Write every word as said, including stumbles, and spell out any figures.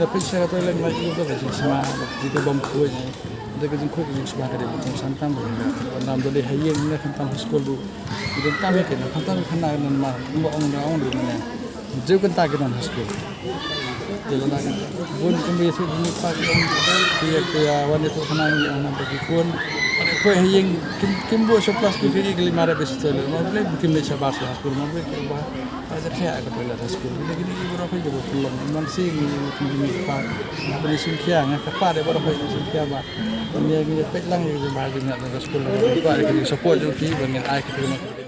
Da pynshai ka toilet, ma ïoh ka jingsma, ka jingkhuid, da ka jingkhuid ka jingsma ka dei ba kongsan tam ba nga. Ba nam da dei ha ïing ne khamtam ha skul ruh. Ki donkam ïa ki, khamtam khana nan ma, ba ong da ong ruh ne. Jeu kynta ki don ha skul. Te lada bun kumba ïathuh jingmut pat ki ong, ki ïa, ki ïa wan ïathuh khana ngi ong namar ki khun. Poi ha ïing kim, kim buh surplus ki, ki, ki leit mareh beit sha toilet. Ma balei kim leit shabar sha skul, ma balei ki ba. Ka jaka ka toilet ha skul. Kine, kine ki baroh phi ki ba pynlong. Man shi ngi ngi ngi pa. Nga phi sngewkhia, nga ka pa de baroh phi sngewkhia ba. Ngi ngi peit lang ïa ki ba jingïaid ka skul. Ba ki support jong ki ba ngin ai ki.